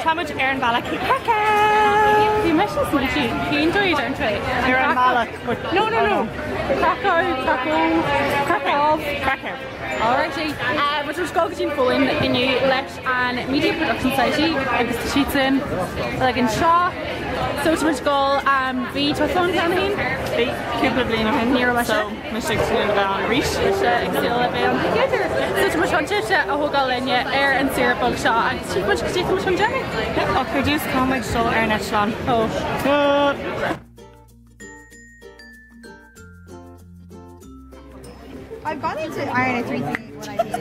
Tá muid ar an bhealach chuig Krakow! Bhí mise ag smaointiú, cén dóigh a deireann tú é? Ar an mbealach, but No, no, no! Krakow, Krakow, Krakow. Krakow. Alrighty. Muid ag dul go dtí an Pholainn inniu leis an Media Production Society agus tá siadsan like anseo. So tá muid ag dul, bhí tusa ann cheana féin? Bhí, cúpla bliain ó shin. Ní raibh mise. So, mise ag súil le bheith ann arís. Mise ag súil le bheith ann together. So tá muid chun sibhse a thógáil linne ar an saoire beag seo agus tchífidh muid cad é tá muid chun déanamh. Ach ar dtús caithfidh muid dul ar an eitleán. Oh. I've gone into Ireland recently when I've been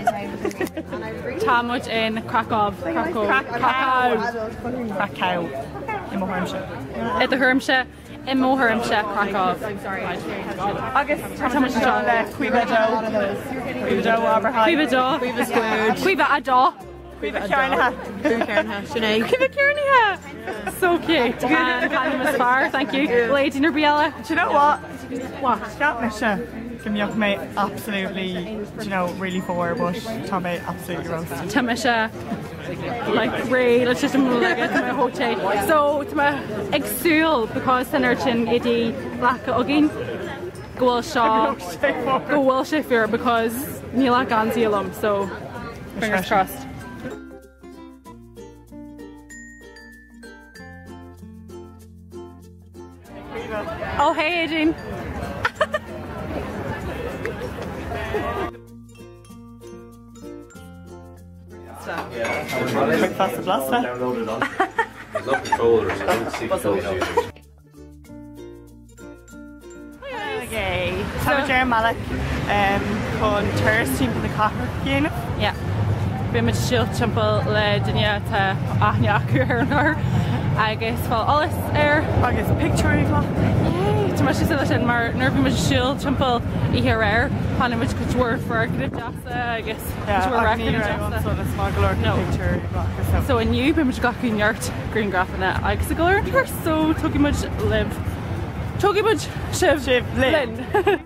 in town and I really Tá muid in Krakow, Krakow, Krakow. Krakow. I mo thuairimse. I do thuairimse, i mo thuairimse, Krakow. Agus tá muid anseo le Caoimhe Dó. Caoimhe Dó, abair hi. Caoimhe Dó. Caoimhe squared. Caoimhe a dó. Caoimhe cearnaithe. Caoimhe cearnaithe, sin é. Caoimhe cearnaithe! So cute. An t-ainm is fearr, thank you. Lady ar bith eile? Do you know what? What? Cheap mise go mbeadh mé absolutely, do you know, really fuar, but tá mé absolutely roasted. Tá mise like réidh le titim like tá mé chomh te. So tá mé ag súil because tá an oiread sin éadaí glactha againn go bhfuil seo go bhfuil sé fuar because níl ach geansaí liom so fingers crossed. Oh hey Aideen! Bricfeasta blasta. Tá muid ar an mbealach chun turas timpeall na cathrach a dhéanamh. Yeah. Beidh muid ag siúl timpeall le duine atá aithne acu ar an gcathair agus fáil eolas air. Agus pictiúirí a ghlacadh. Yay! Tá mise ag súil leis sin mar nuair a bhí muid ag siúl timpeall oíche aréir chonaic muid cuid mhór foirgnimh deasa agus cuid mhór radharcanna deasa. Solas maith go leor No. pictiúirí a ghlacadh so. So inniu beidh muid ag glacadh neart grianghrafanna agus ag dul ar an turas. So tógfaidh muid libh. Tógfaidh muid sibh Sibh linn. linn.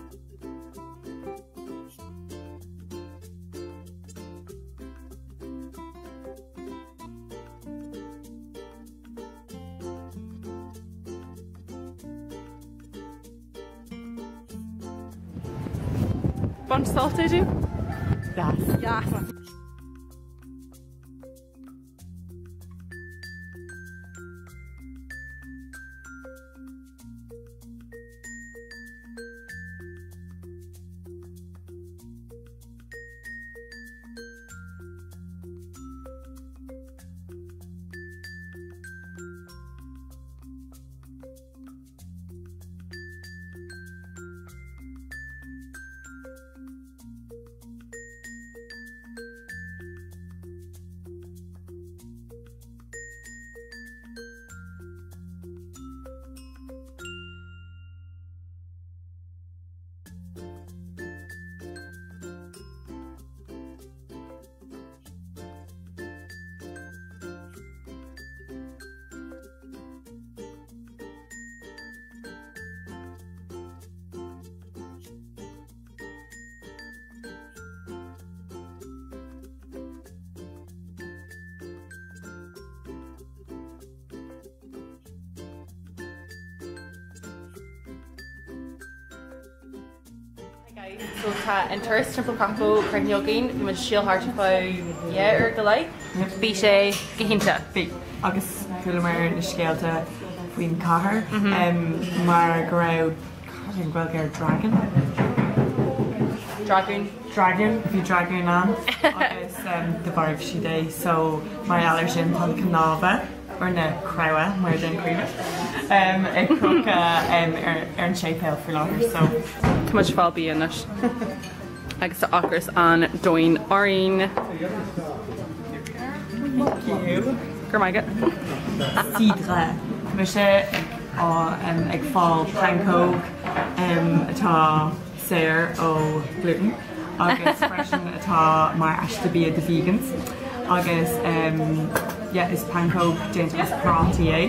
Baint sult Aideen? Yes. Yes. Hi guys, so tá an turas timpeall Krakow críochnaithe againn, bhí muid ag siúl thart ar feadh dhá uair go leith. Bhí sé go hiontach. Bhí, agus chualamar na scéalta faoin chathair mar go raibh Cad é an Ghaeilge ar dragon? Dragún. Dragún, bhí dragún ann agus do mharaigh siad é so mar gheall air sin tá na cnámha, or na cnámha mar a deir Caoimhe, ag crochadh ar an séipéal faoi láthair so. Tá muid ag fáil bia anois agus tá ocras an domhain orainn. Thank you. Go raibh maith agat. Cidre. Tá mise ag fáil pancóg atá saor ó gluten agus freisin atá mar aiste bia do vegans agus yeah is pancóg déanta as prátaí é.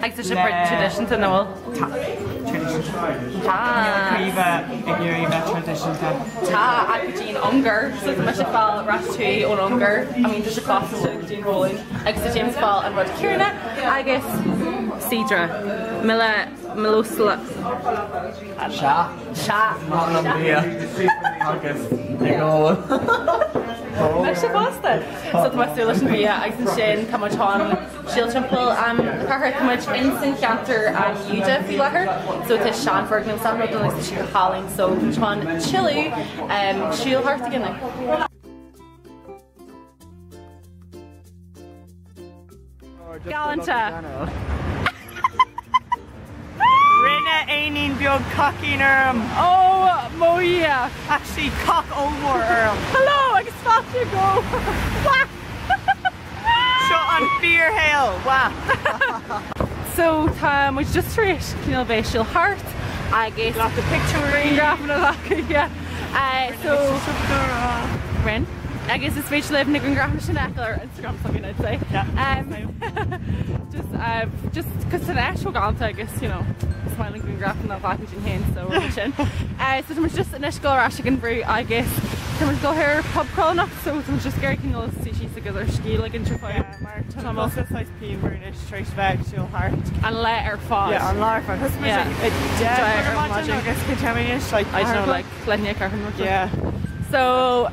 Agus tá sé traidisiúnta, nach bhfuil? Tá, traidisiúnta. Ach níl Caoimhe ag iarraidh bheith traidisiúnta. Tá, ach go dtí an Ungáir, so tá mise ag fáil ratatouille ón Ungáir, I mean tá sé cosanta go dtí an Pholainn, agus tá James ag fáil an rud céanna agus sidra, mile, milosla. Sea. Sea. Maith liom bia agus ag ól. Mise fosta! So tá mé ag súil leis an bhia agus ansin tá muid chun siúl timpeall an chathair. Tá muid in san cheantar an Iúda faoi láthair so tá seanfhoirgneamh san rud agus tá sé go hálainn so tá muid chun tuilleadh siúl thart a dhéanamh. Galánta! Rinne éinín beag caicín orm! Ó mo Dhia! Actually cac ollmhór orm! Hello agus fáilte go! Seo an fíorshaol! Wah! So tá muid just tar éis cineál bheith ag siúl thart agus. Glacadh pictiúirí. Grianghrafanna a ghlacadh, yeah. So. Rinne. Agus is féidir libh na grianghrafanna sin a fheiceáil ar Instagram s'againn I'd say. Yeah. Just just cos tá an áit chomh galánta agus you know is maith linn grianghrafanna a ghlacadh dínn féin so rud sin. So tá muid just anois ag dul ar ais ag an bhrú agus tá muid ag dul ar pub crawl anocht so tá muid just ag iarraidh cineál suí síos agus ár scíth a ligint ar fad. Yeah, mar tá na cosa saghas pianmhar anois tar éis bheith ag siúl thart. An lá ar fad. Yeah, an lá ar fad. Thosaigh muid ag 10 ar maidin agus cén t-am anois? Like I don't know, like leath i ndiaidh a 4 nó so. Yeah. So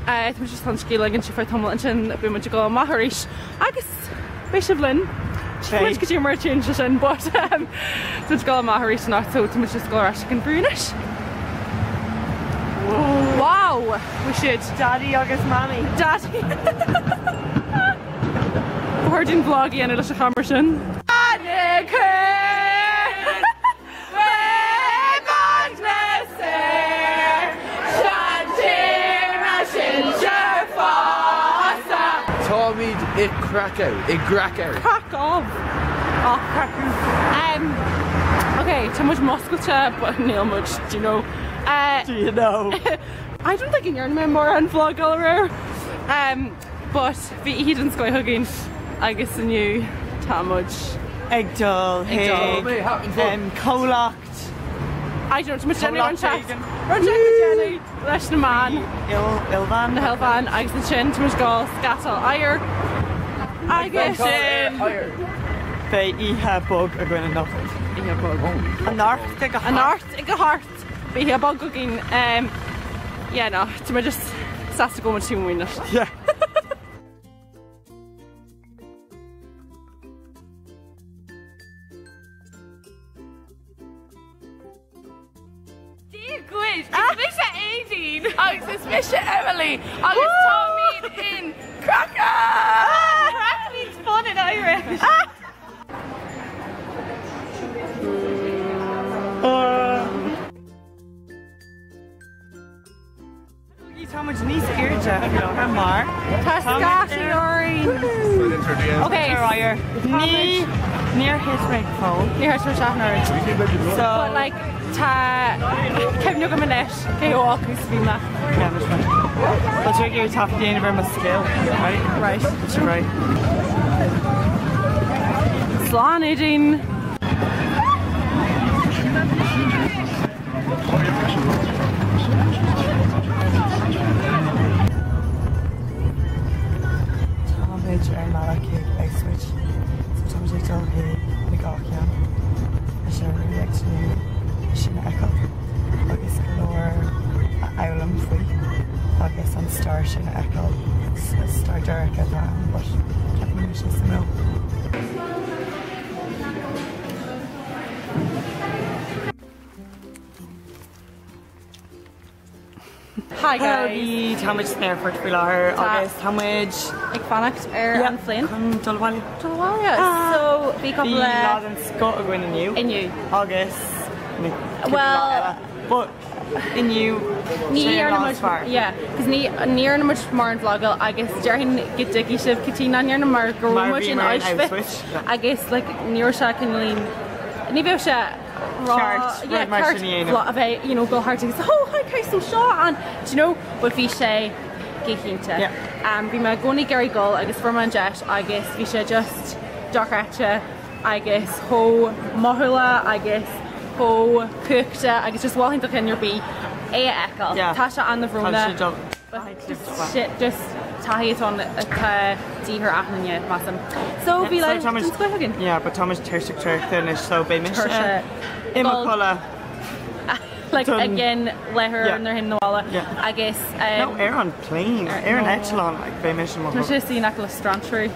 tá muid just chun scíth a ligint ar feadh tamaill ansin beidh muid ag dul amach arís agus beidh sibh linn. Beidh. Muid go dtí mar tún sé sin but tá muid ag dul amach arís anocht so tá muid just ag dul ar ais ag an bhrú anois. Wow! We should. Daddy agus Mammy. Daddy. Ba chóir dúinn vlog a dhéanamh leis an cheamara sin. Táimid i Krakow, i gCracow. Krakow! Oh, Krakow. Um, ok, tá muid muscailte, but níl muid, do you know? Uh, do you know? I don't think ndearna mé mórán vlogáil aréir. Um, But bhí oíche den scoith againn agus inniu tá muid. Ag dul chuig comhlacht. I don't know, tá muid ag déanamh rud inteacht rud inteacht le déanamh leis na meáin. Ilmheáin. Na hilmheáin agus ansin tá muid ag dul scátáil oighir agus. Ansin beidh oíche bog againn anocht. Oíche bog. Anocht ag a hocht. Anocht ag a hocht. Beidh oíche bog againn. Yeah no, tá mé just sásta go bhfuil muid taobh amuigh anois. Yeah. Dia dhuit! Is mise Aideen! Agus is mise Emily! Agus táimid in Krakow! Craic means fun in Irish! Tá muid níos airde mar Tá scátaí orainn! Ok, Ní níor thit mé go fóill. Níor thit mé isteach an oiread. So But like tá cuimhne agam anois cé chomh olc is a bhí mé. Tá tú ag iarraidh taifead a dhéanamh ar mo scil, right? Right. Right. Slán Aideen! Táimid ar an mbealach chuig Auschwitz so táimid ag dul chuig na gácheann leis an really ag tnúth sin a fheiceáil agus go leor a fhoghlaim faoi agus an stair sin a fheiceáil. Stair dorcha atá ann but ceapaim go mbeidh sé suimiúil. Hi guys! Tá muid san aerfort faoi láthair agus tá muid ag fanacht ar an phlane chun dul abhaile. Dul abhaile! So bhí Bhí lá den scoth againn inniu. Inniu. Agus cúpla lá eile. But inniu Ní sin an dhearna lá muid is fearr. yeah, 'cause ní ní dhearna muid mórán vlogáil agus déarfainn go dtuigfidh sibh cad chuige nach ndearna mar go raibh Mar muid in bhíomar in Auschwitz Auschwitz, yeah. agus like ní raibh sé cineál ní bheadh sé rá Ceart, yeah, rud mar ceart sin a dhéanamh. a bheith you know dul thart agus oh hi guys I'm seo an do you know but bhí sé go hiontach. Yeah. Um, bhí mé i gcónaí ag iarraidh dul agus fuair mé an deis agus bhí sé just dochreidte agus chomh mothúla agus. chomh cumhachtach agus just mholfainn do dhuine ar bith é a fheiceáil. Tá sé an-bhrónach. Just just taithí atá ann atá de dhíth ar achan duine, measaim. So bhí lá den scoith againn. Yeah, but táimid tuirseach traochta anois so beidh mise i mo chodladh. Like again leathuair nuair théim 'na bhaile agus. No, ar an plane, ar an eitleán, like beidh mise i mo chodladh. Tá sé in aice le strainséirí.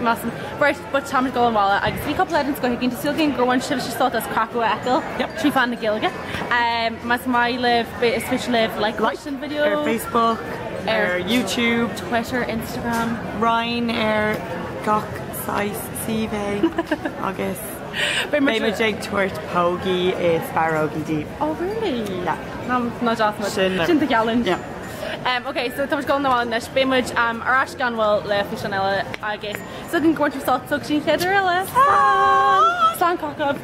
Measaim. Right, but táimid ag dul 'na bhaile agus bhí cúpla lá den scoith againn, tá súil againn gur bhain sibhse sult as Krakow a fheiceáil trí mheán na Gaeilge. Más maith libh, is féidir libh like leis an video. Ar Facebook, ar YouTube, Twitter, Instagram. Roinn ar gach saghas suíomh agus beidh muid ag tabhairt pógaí is barrógaí daoibh. Oh really? Yeah. Ná deas muid. Sin do challenge. Yeah. Ok, so tá muid ag dul 'na bhaile anois. Beidh muid ar ais gan mhoill le físeán eile agus súil againn gur bhain sibh sult so go dtí an chéad uair eile. Slán! Slán Krakow!